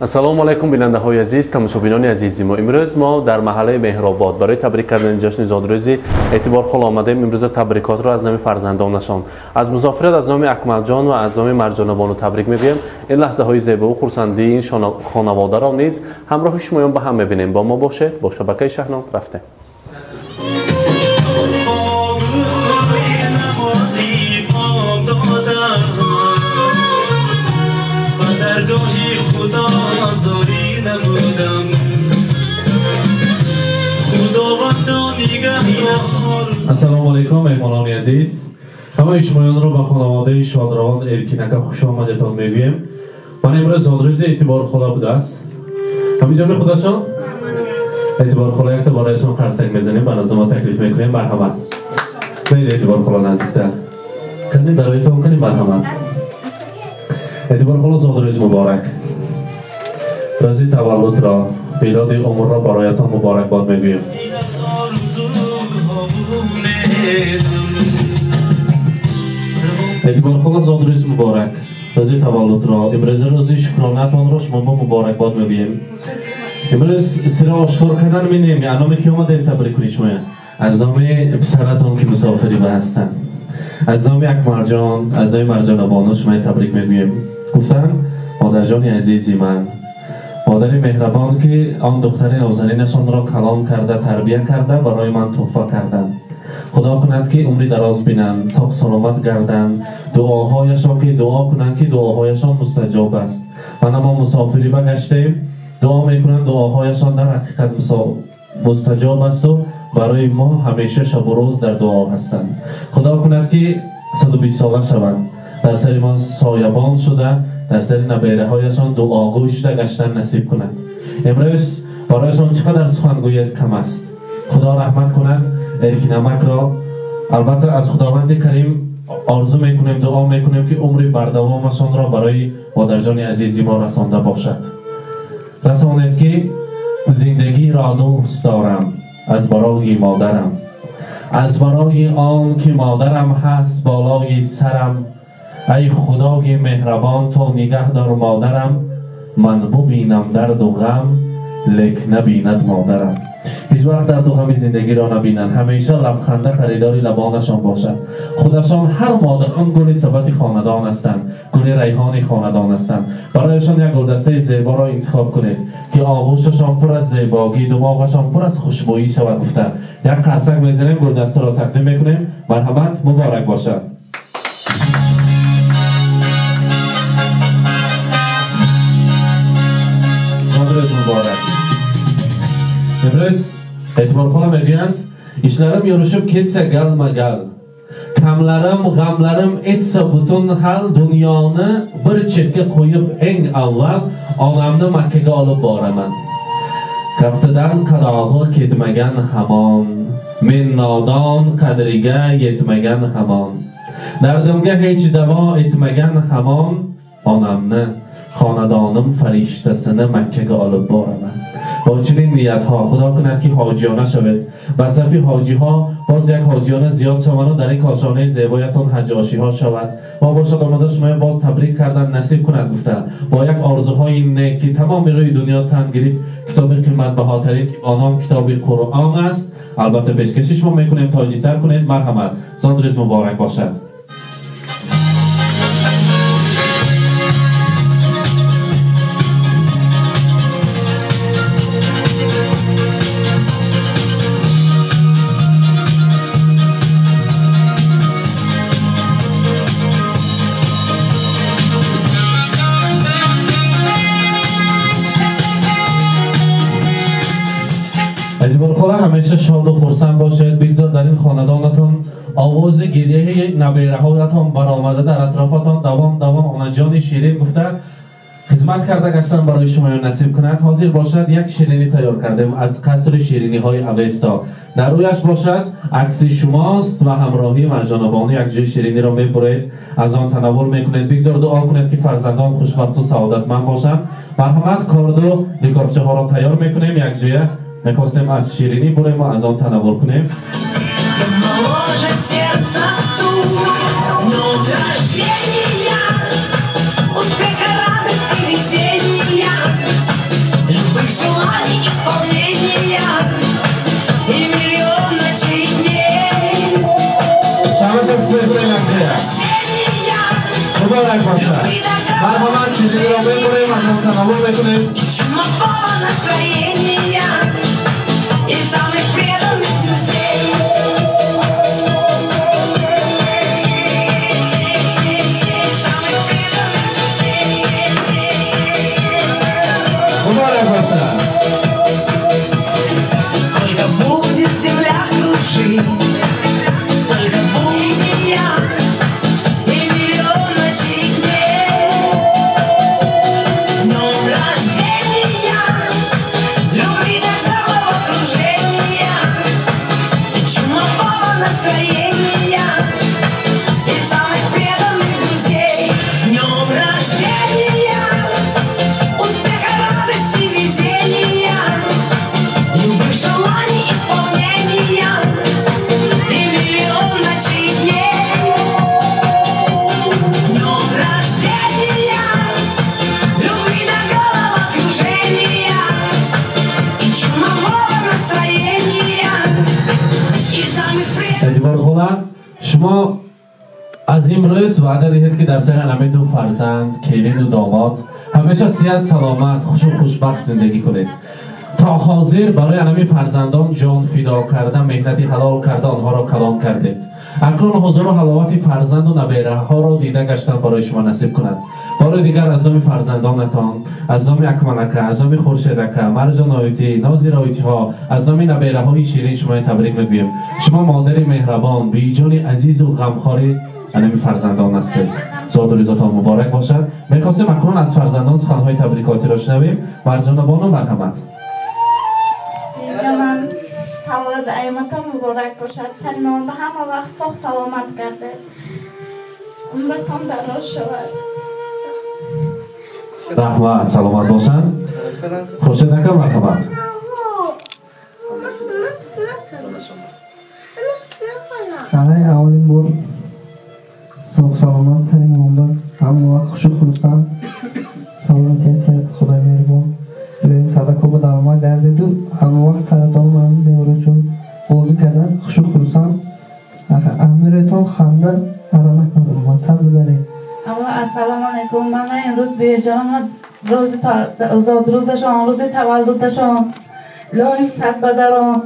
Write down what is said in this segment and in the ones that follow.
Ассалому алайкум, бинандаҳои азиз, тамошобинони азизи мо. Имрӯз мо дар маҳаллаи Меҳробод барои табрик кардани ҷашни зодрӯзи Эътибор хола омадем. Имрӯза табрикотро аз номи фарзандонашон, аз мусофират, аз номи Акмалҷон ва аз номи Марҷонабону табрик мегӯем. Ин лаҳзаҳои зебову хурсандии ин хонаводаро низ ҳамроҳи шумоён ба ҳам мебинем. Бо мо бошед, бо шабакаи Шаҳнод рафтем. Ассалому алайкум, меҳмонони азиз. Ҳамаи шумоёнро ба хонаводаи шодравон Эркинака хуш омадетон мегӯем. Ман имрӯз зодрӯзи Эътибор хола будааст. Ҳаминҷони худашон? Эътибор хола якта барояшон қарсак мезанем, ба назди мо таклиф мекунем. Марҳамат. Биёед, Эътибор хола, наздиктар. Кани дароятон кани, марҳамат. Эътибор хола, зодрӯз муборак. Рӯзи таваллудро, милоди умрро бароятон муборакбод мегӯем. Эътибор хола, зодрӯз муборак. Рӯзи таваллудро, имрӯзи рӯзи шукронаатонро шумо бо муборакбод мегӯем. Имрӯз сира ошкор кардан минем, аз номи ки омадем табрик кунӣ шумоя? Аз номи писаратон, ки мусофири ба ҳастанд. Аз номи Акмалҷон, аз номи Марҷонабону шумоя табрик мегӯем. Гуфтам, модарҷони азизи ман, модари меҳрабон, ки он духтари нозанинашонро калон карда, тарбия карда, барои ман туҳфа карданд. Худо кунад, ки умри дароз бинанд, соқ саломат гарданд, дуоҳояшон ки дуо кунанд, ки дуоҳояшон мустаҷоб аст. Мана мо мусофирӣ багаштем, дуо мекунанд, дуоҳояшон дар ҳақиқат мустаҷоб асту барои мо ҳамеша шабу рӯз дар дуо ҳастанд. Худо кунад, ки 120 сола шаванд, дар сари мо соябон шуда, дар сари набераҳояшон дуогӯй шуда гаштан насиб кунад. Имрӯз барояшон чӣ қадар сухан гӯяд кам аст. Худо раҳмат кунад Эркинамакро. Албатта, аз Худованди Карим орзу мекунем, дуо мекунем, ки умри бардавомашонро барои модарҷони азизи мо расонда бошад. Расонед, ки зиндагиро дӯст дорам аз барои модарам, аз барои он ки модарам ҳаст болои сарам. Ай Худои меҳрабон, ту нигаҳ дор модарам, ман бубинам дарду ғам, лек набинад модарам. Ҳеҷ вақт дарду ғами зиндагиро набинанд, ҳамеша лабханда харидори лабонашон бошад. Худашон ҳар модарон гули сабати хонадон ҳастанд, гули райҳони хонадон ҳастанд. Барояшон як гулдастаи зеборо интихоб кунед, ки оғӯшашон пур аз зебогӣ, думоғашон пур аз хушбӯӣ шавад. Гуфта як қарсак мезанем, гулдастаро тақдим мекунем. Марҳамат, муборак бошад. Рӯз муборак. Имрӯз Эътиборхола мегӯянд: ishlarim yurishib ketsa galma-gal, kamlarim g'amlarim etsa butun hal, dunyoni bir chetga qo'yib eng avval onamni Makkaga olib boraman. Kaftidan qadog'i ketmagan hamon, men nodon qadriga yetmagan hamon, dardimga hech davo etmagan hamon, onamni, xonadonim farishtasini Makkaga olib boraman. Бо чунин ниятҳо Худо кунад, ки ҳоҷиёна шавед. Ба сафи ҳоҷиҳо боз як ҳоҷиёна зиёд шаванду дар ин кошонаи зебоятон ҳаҷошиҳо шавад. Мо бошад омада шумоя боз табрик кардан насиб кунад гуфта, бо як орзуҳои нек, ки тамоми рӯи дунё тан гирифт, китоби қиматбаҳотарин, ки бо ном китоби Қуръон аст, албатта пешкаши шумо мекунем. Тоҷисар кунед, марҳамат. Зодрӯз муборак бошад. Эътиборхола, ҳамеша шоду хурсанд бошед. Бигзор дар ин хонадонатон овози гирияи набераҳоятон баромада, дар атрофатон давом давом онаҷони ширин гуфта хизмат карда гаштан барои шумоён насиб кунад. Ҳозир бошад, як ширинӣ тайёр кардем аз қасри шириниҳои Авесто. Дар рӯяш бошад акси шумост ва ҳамроҳии Марҷонабону якҷои шириниро мебуред, аз он танаввул мекунед. Бигзор дуо кунед, ки фарзандон хушбахту саодатманд бошанд. Марҳамат, корду дикорчаҳоро тайёр мекунем, якҷоя мехостем аз ширинӣ бурем ва аз он танаввул кунем. Успеха, радости, веселья. бошад. Марҳамат, шириниро мебурем, аз он танаввул мекунем. Муборак бошад. Сколько будет земля кружить, столько будет я и миллион ночей дней. С днем рождения, любви до головокружения и чумового настроения и самых преданных друзей. С днем рождения, успеха, радости, везения, любых желаний исполнения и миллион ночей и дней. С днем рождения, любви до головокружения и чумового настроения и самых преданных. Эътибор хола, шумо аз имрӯз ваъда диҳед, ки дар сари анами ду фарзанд, келину домод ҳамеша сиҳат, саломат, хушу хушбахт зиндагӣ кунед. То ҳозир барои анами фарзандон ҷон фидо карда, меҳнати ҳалол карда, онҳоро калон кардед. Акнун ҳузуру ҳаловати фарзанду набераҳоро дида гаштан барои шумо насиб кунад. Бори дигар аз номи фарзандонатон, аз номи Акмалака, аз номи Хуршедака, Марҷон Оитӣ, Нозир Оитиҳо, аз номи набераҳои ширин шуморо табрик мегӯем. Шумо модари меҳрабон, беҷони азизу ғамхори анами фарзандон ҳастед. Зоду рӯзатон муборак бошад. Мехостем акнун аз фарзандон суханҳои табрикотиро шунавем. Марҷона бону, марҳамат. Ҷонам, таваллуд айёматон муборак бошад. Саримон ба ҳама вақт соғ саломат гардед. Умратон дароз шавад. Раҳмат, саломат бошанд. Хуршед ака, марҳамат. Қалай аввалин бор соғ саломат, сари муҳаббат, ҳама вақт хушу хурсанд, саломатият, Худои меҳрубон. Илоҳим садако ба даромад гардеду ҳама вақт саратон ман меорачун бозӣ кардан хушу хурсанд. Амиретон ханда ара накунад, сар бидаред. Аввал ассалому алайкум. Ман имрӯз беҷонам рӯзи зодрӯзашон, рӯзи таваллудашон. Илоҳим сад бадарон.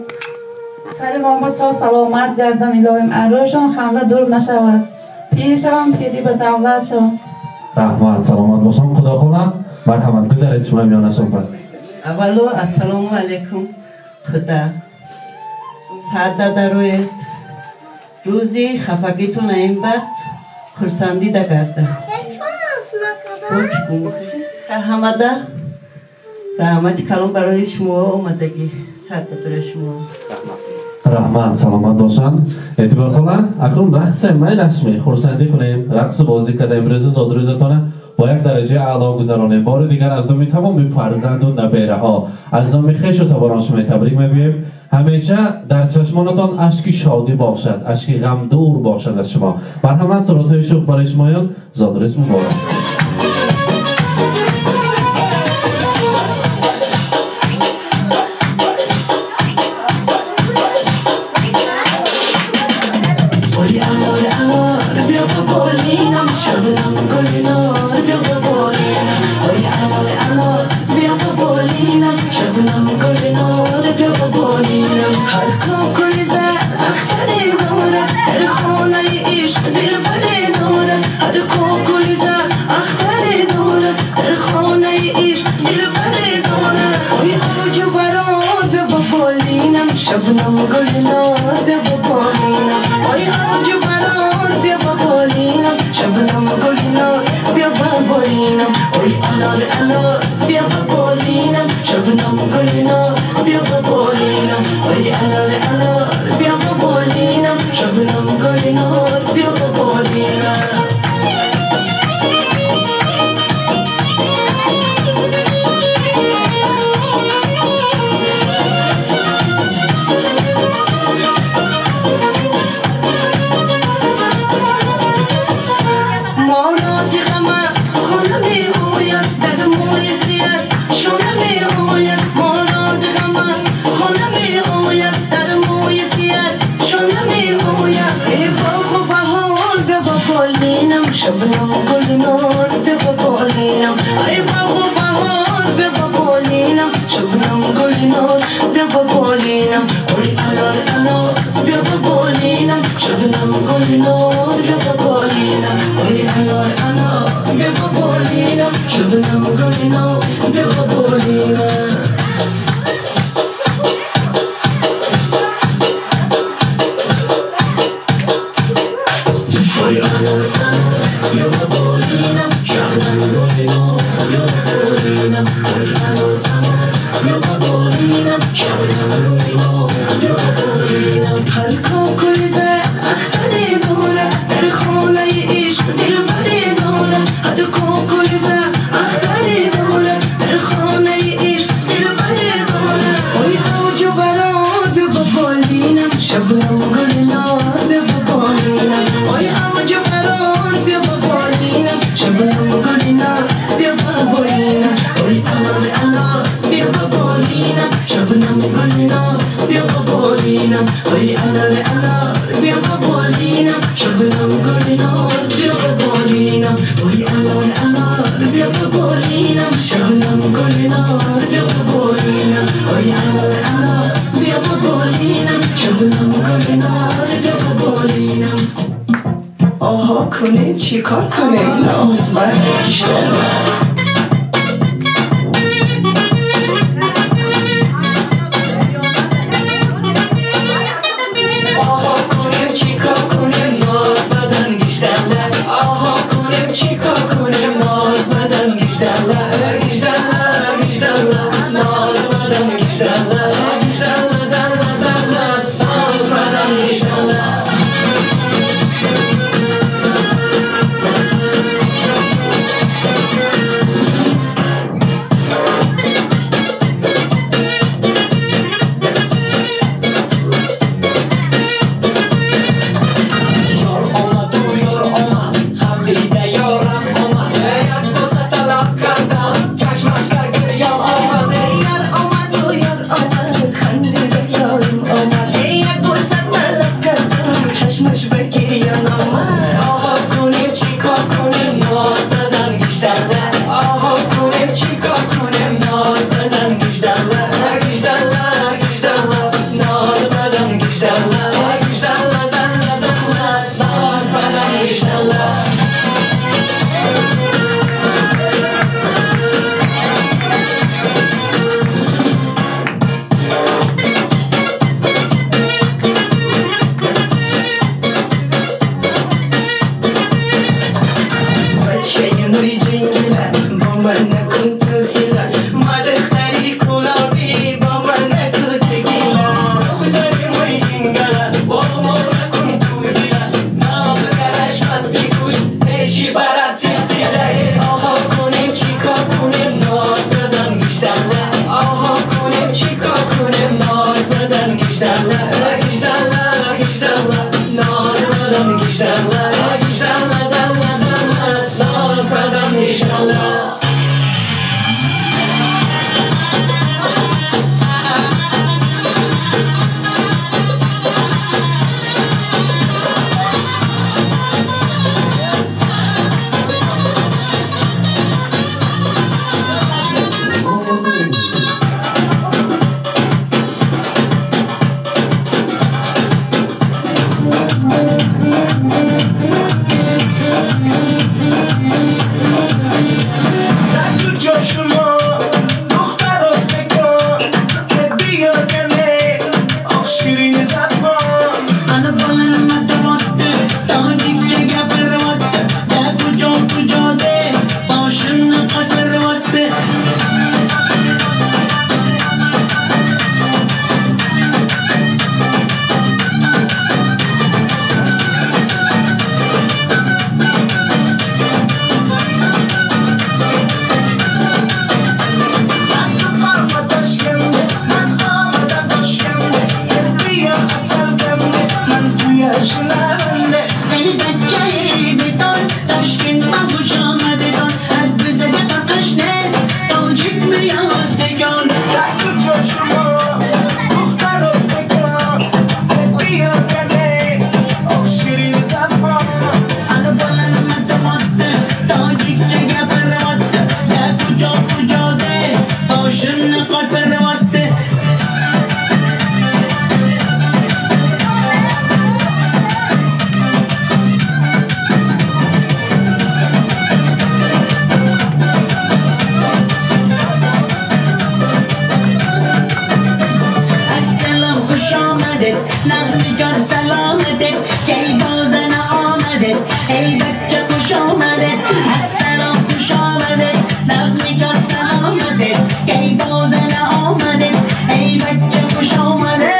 Сари мо ба соғ саломат гардан, илоҳим арӯшон ханда дур нашавад. Пир шаванд, пирӣ ба давлат шаванд. Раҳмат, саломат бошанд. Худо хоҳад, марҳамат, гузаред шумо миёнашон ба. Аввало ассалому алайкум. Худо саъда дароед. Рӯзи хафагитон ин бад хурсандӣ дагарда. Ҳамада раҳмати калон барои шумо омадагӣ. Саъда барои шумо. Раҳмат, саломат бошанд. Эътибор хола, акнун рақсе майлашме, хурсандӣ кунем, рақсу бозӣ карда имрӯзи зодрӯзатона бо як дараҷаи аъло гузаронем. Бори дигар аз номи тамоми фарзанду набераҳо, аз номи хешу таборон шумо табрик мегӯем. Ҳамеша дар чашмонатон ашки шодӣ бошад, ашки ғам дур бошад аз шумо. Марҳамат, сурудҳои шӯх барои шумоён. Зодрӯз муборак. Ой, анор, анор, бیا با بالینم، شبنم گل نار، بیا با بالینم. Ой, анор, анор, бیا با بالینم، شبنم گل نار، بیا با بالینم. هر کوکل زد اختر دارد، در خانه عشق دلبر دارد. هر کوکل زد اختر دارد، در خانه عشق دلبر دارد. Ой, اوج برار، بیا با بالینم، شبنم گل نار، بیا با بالینم. Ой, اوج برار، بیا با بالینم، شبنم گل نار، بیا با بالینم. Ой, انار، انار، بیا با بالینم، شبنم گل نار، بیا با بالینم. Ой, انار، انار، بیا با بالینم، شبنم گل نار، بیا با بالینم. ما راز غمت خانه می آید، در موی سیه شانه می آید. ما راز غمت خانه می آید، در موی سیه شانه می آید. ای باغ و بهار، بیا با بالینم، شبنم گل نار، گل نار بیا با بالینم ای انار انار بیا با بالینم شبنم گل نار بیا با بالینم ای انار انار بیا با بالینم شبنم گل نار بیا با بالینم ای انار انار بیا با بالینم شبنم گل نار بیا با بالینم هر کوکل اختری دوره در خانه عشق دلبری دوره هر کوکل اختری دوره در خانه عشق دلبری دوره ای اوج و قرار بیا با بالینم شبنم گل نار بیا با بالینم ای اوج و قرار بیا با بالینم شبنم گل نار بیا با بالینم ای انار انار بیا با بالینم شبنم گل نار بیا با بالینم ای انار انار بیا با بالینم شبنم گل نار بیا با بالینم ای انار انار بیا با بالینم شبنم گل نار بیا با بالینم ای انار انار بیا با بالینم شبنم گل نار بیا با بالینم آها کنیم چی کار کنیم ناز برگشتم آمده نغز جان سلامته کی بازن آمده ای بچه خوش آمده السلام خوش آمده نغز جان سلامته کی بازن آمده ای بچه خوش آمده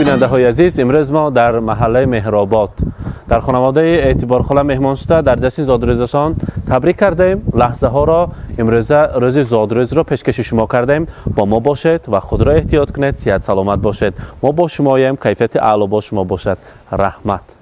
بیننده های عزیز، امروز ما در محله مهرآباد در خانواده اعتبار خاله مهمان شده در جشن زادروزشان تبریک کردیم. لحظه ها را امروز روز زادروز را پیشکش شما کردیم. با ما باشید و خود را احتیاط کنید. صحت سلامت باشید. ما با شماییم. کیفیت اعلی با شما باشد. رحمت.